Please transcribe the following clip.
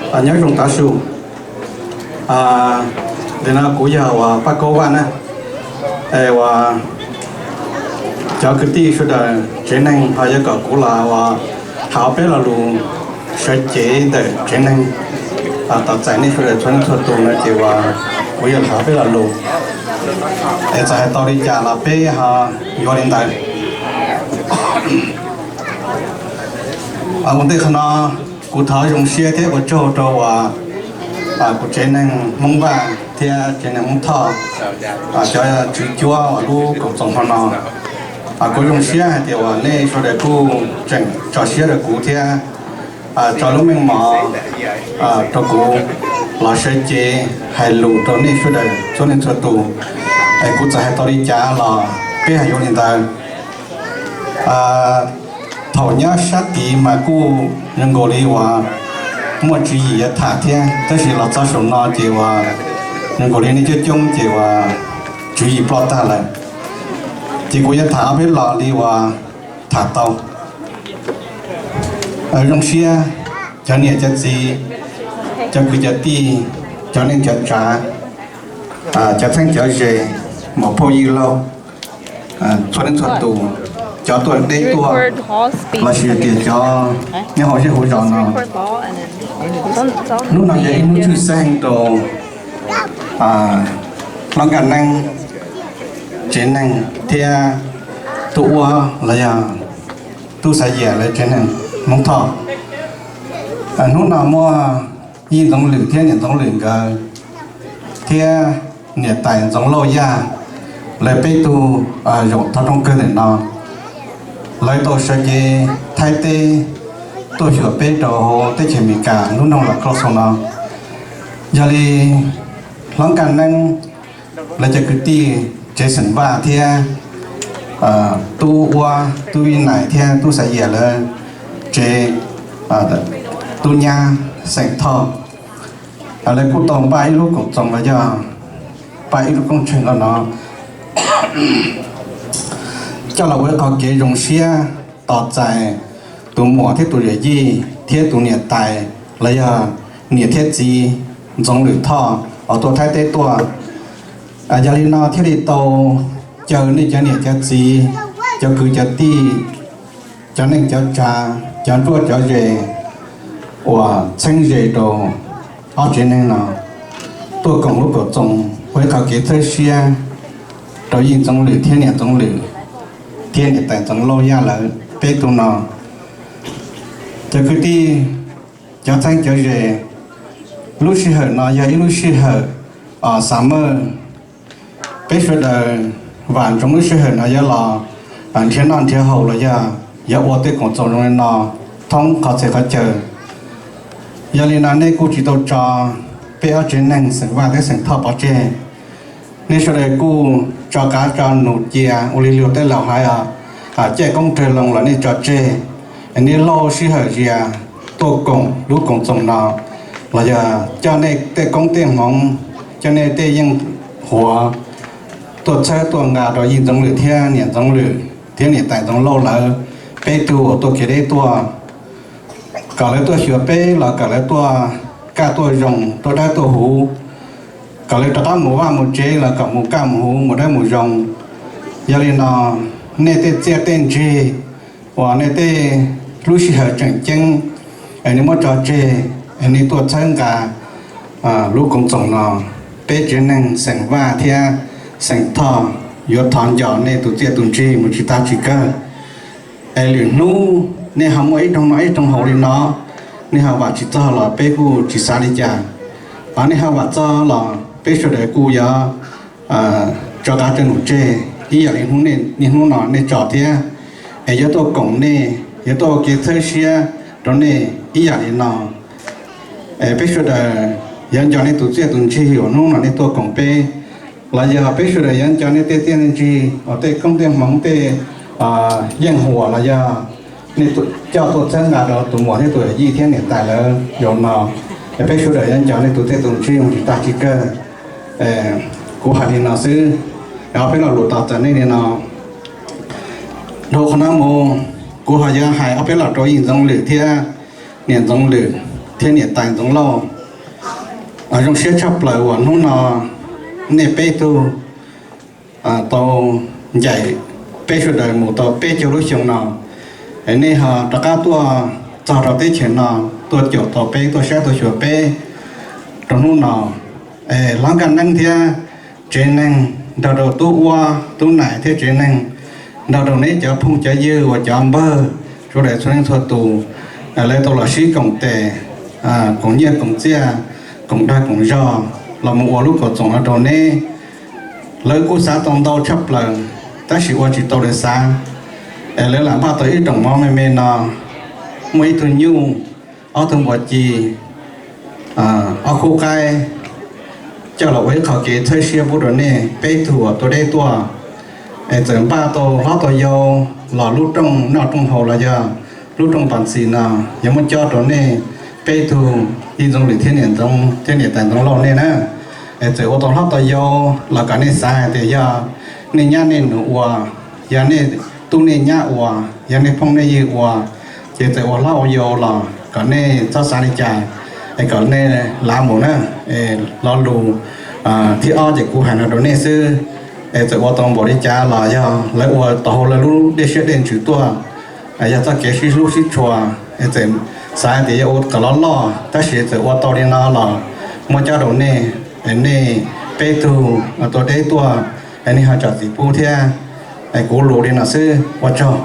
Nyob zoo tav su, ntawm no kuv yog uas Paj Kaub Vaj na, es uas cov kwv tij sawv daws tsev neeg ho yuav kom kuv los uas hais ob peb lo lus sawv cev ntawm tsev neeg, tos txais nej sawv daws txhua leej txhua tus no ces uas kuv yuav hais ob peb lo lus, es txawm hais tau li cas los peb ho yuav li ntawd. Ua ntej qhov no, kuv thov zoo siab thiab ua tsaug rau uas kuv tsev neeg Hmoob Vaj thiab tsev neeg Hmoob Thoj, cov tswv cuab uas lub koom txoos hmo no. Kuv zoo siab hais tias uas nej sawv daws kuj tseem tso siab rau kuv thiab tso lub meej mom rau kuv los sawv cev hais lus rau nej sawv daws txhua leej txhua tus. Es kuv txawm hais tau li cas los peb hais yuav li ntawd. Thaum nyob sab tid mas kuj zoo nkaus li uas muaj tswv yim yuav tham thiab, tab sis los txog saum no ces uas zoo nkaus li nej coob coob ces uas tswv yim ploj tag lawm. Ces kuv yuav tham ob peb lo li uas tham tau. Zoo siab cov niam cov txiv, cov kwv cov tij, cov neej cov tsav, cov txheeb cov ze, muam phauj yij laug, txhua leej txhua tus, cov tuaj deb tuaj, lossis tias cov nyob hauv zej hauv zos no. Hnub no yog ib hnub tshwj xeeb rau hlob Nkaj Neeb tsev neeg thiab tub Uab los yog tub Xav Yias lawv tsev neeg Hmoob Thoj. Hnub no muaj Yij Ntxoov Lwm thiab niam Ntxoov Lwm nkawd thiab niam tais Ntxoov Lauj Yaj, lawv peb tug zaum thov rooj kawg ntawm no. Lawv tau sawv cev Thaib teb tuaj xyuas peb rau hauv teb chaws Amelikas lub nroog Los Kos xoo no. Yog li hlob Nkaj Neeb, lawv cov kwv tij tsev xeem Vaj thiab tub Uab, tub Vij Nais thiab tub Xav Yias lawv tsev tub nyab xeem Thoj, lawv kuj tau npaj ib lub koom txoos los yog npaj ib lub koob tsheej no coj los ua ib qho kev zoo siab tos txais tus muam thiab tus yawm yij thiab tus niam tais los yog niam thiab txiv Ntxoov Lwm Thoj uas tuaj Thaib teb tuaj. Yog li no thiaj li tau caw nej cov niam cov txiv, cov kwv cov tij, cov neej cov tsav, cov ntsuab cov ze uas txheeb ze rau ob tsev neeg no tuaj koom lub koom txoos ua ib qho kev txhawb siab rau Yij Ntxoov Lwm thiab niam Ntxoov Lwm thiab niam tais Ntxoov Lauj Yaj lawv peb tug no. Cov kwv tij, cov txheeb cov ze, lub sij hawm no yog ib lub sij hawm xav mawj. Peb sawv daws vam ntsoov lub sij hawm no yuav los nrhiav noj nrhiav haus los yog yuav ua tej koom txoos zoo li no thoob qhov txhia qhov chaw. Yog li no nej kuj tsis tau tso peb ob tsev neeg xeem Vaj thiab xeem Thoj pov tseg. Nej sawv daws kuj tso qav tso num cia ua li luag tej laus hais, caij koob rawg loo los nej tso tseg, nej lauj sij hawm zias tuaj koom lub koom txoos no, los yog coj nej tej koob tej hmoov, coj nej tej yeej huav tuaj txhawb tuaj nqa rau Yij Ntxoov Lwm thiab niam Ntxoov Lwm thiab niam tais Ntxoov Lauj lawv peb tug uas tuaj kev deb tuaj, kom lawv tuaj xyuas peb los kom lawv tuaj kaj tuaj zoo, tuaj dawb tuaj huv, kom lawv rov qab mus vaj mus tsev los kom mus kaj mus huv, mus dawb mus zoo. Yog li no, nej tej txiaj tej ntsig uas nej tej lub sij hawm tseem ceeb es nej muab tso tseg es nej tuaj txhawb nqa lub koom txoos no, peb tsev neeg xeem Vaj thiab xeem Thoj yuav thov nco nej tus txiaj tus ntsig mus tsis tag tsis kawg. Es lwm hnub nej ho muaj ib rooj noj ib rooj haus li no, nej ho vam tsis txog los peb kuj tsis xav li cas. Ho nej ho vam txog los peb sawv daws kuj yuav tso qav tso num tseg ib yam li niaj hnub no nej tso thiab. Es yuav tuaj koom nej, yuav tuaj ua kev txhawb siab rau nej ib yam li no. Es peb sawv daws yuav nco nej tus txiaj tus ntsig uas hnub no nej tuaj koom peb, los yog peb sawv daws yuav nco nej tej txiaj nej ntsig uas tej koob tej hmoov tej yeej huam los yog nej coj tuaj txhawb nqa rau tus muam thiab tus yawm yij thiab niam tais lawv zaum no. Es peb sawv daws yuav nco nej tus txiaj tus ntsig mus tsis tag tsis kawg. Kuv hais li no xwb, ob peb lo lus tos txais nej li no. Dhau qhov no mus, kuv ho yuav hais ob peb lo rau Yij Ntxoov Lwm thiab niam Ntxoov Lwm. thiab niam tais Ntxoov Lauj, zoo siab tshaj plaws uas hnub no nej peb tug tau ncaim peb sawv daws mus tau peb caug lub xyoo no, nej ho rov qab tuaj txog rau teb chaws no, tuaj caum tau peb, tuaj saib tuaj xyuas peb rau hnub no. Hlob Nkaj Neeb thiab tsev neeg, nrog rau tub uab tub nais thiab tsev neeg, nrog rau neb cov phooj cov ywg uas cov npawg sawv daws txhua leej txhua tus, lawv tau los sib koom tes, koom nyiaj koom txiaj, koom dag koom zog los mus ua lub koom txoos no rau neb. Lawv kuj xav tau ntau tshaj plaws, tab sis ua tsis tau lawv xav, es lawv lam npaj tau ib rooj mov me me no, muaj ib tug nyuj, ob tug npua ci, ob khub qaib, coj los ua ib qho kev txhawb siab pub rau nej peb tug uas tuaj deb tuaj. Es txawm npaj tau hlob tau yau los lub rooj noj rooj haus los yog lub rooj pas ntxis no, yog muab cob rau nej peb tug, Ib Ntxoov Lwm thiab niam Ntxoov thiab niam tais Ntxoov Lauj nej na. Es txawm ua tau hlob tau yau los kom nej xav hais tias yog nej nyab nej nus ua, yog nej tub nej nyab ua, yog nej phooj nej ywg ua, ces txawm ua hlob ua yau los kom nej txhob xav li cas, es kom nej lav mus na. Lo lus thib ob ces kuv hais no rau nej xwb. Es txawm ua tau npaum li cas los yog lawv ua tau hauv lawv lub dej siab dej ntsws tuaj, yog txoj kev sib hlub sib tshua, es txawm xav tias yog ua kom loj loj, tab sis txawm ua tau li no los muab cob rau nej, es nej peb tug tuaj deb tuaj, es nej ho tsom txim pub thiab. Es kuv lus li no xwb, ua tsaug.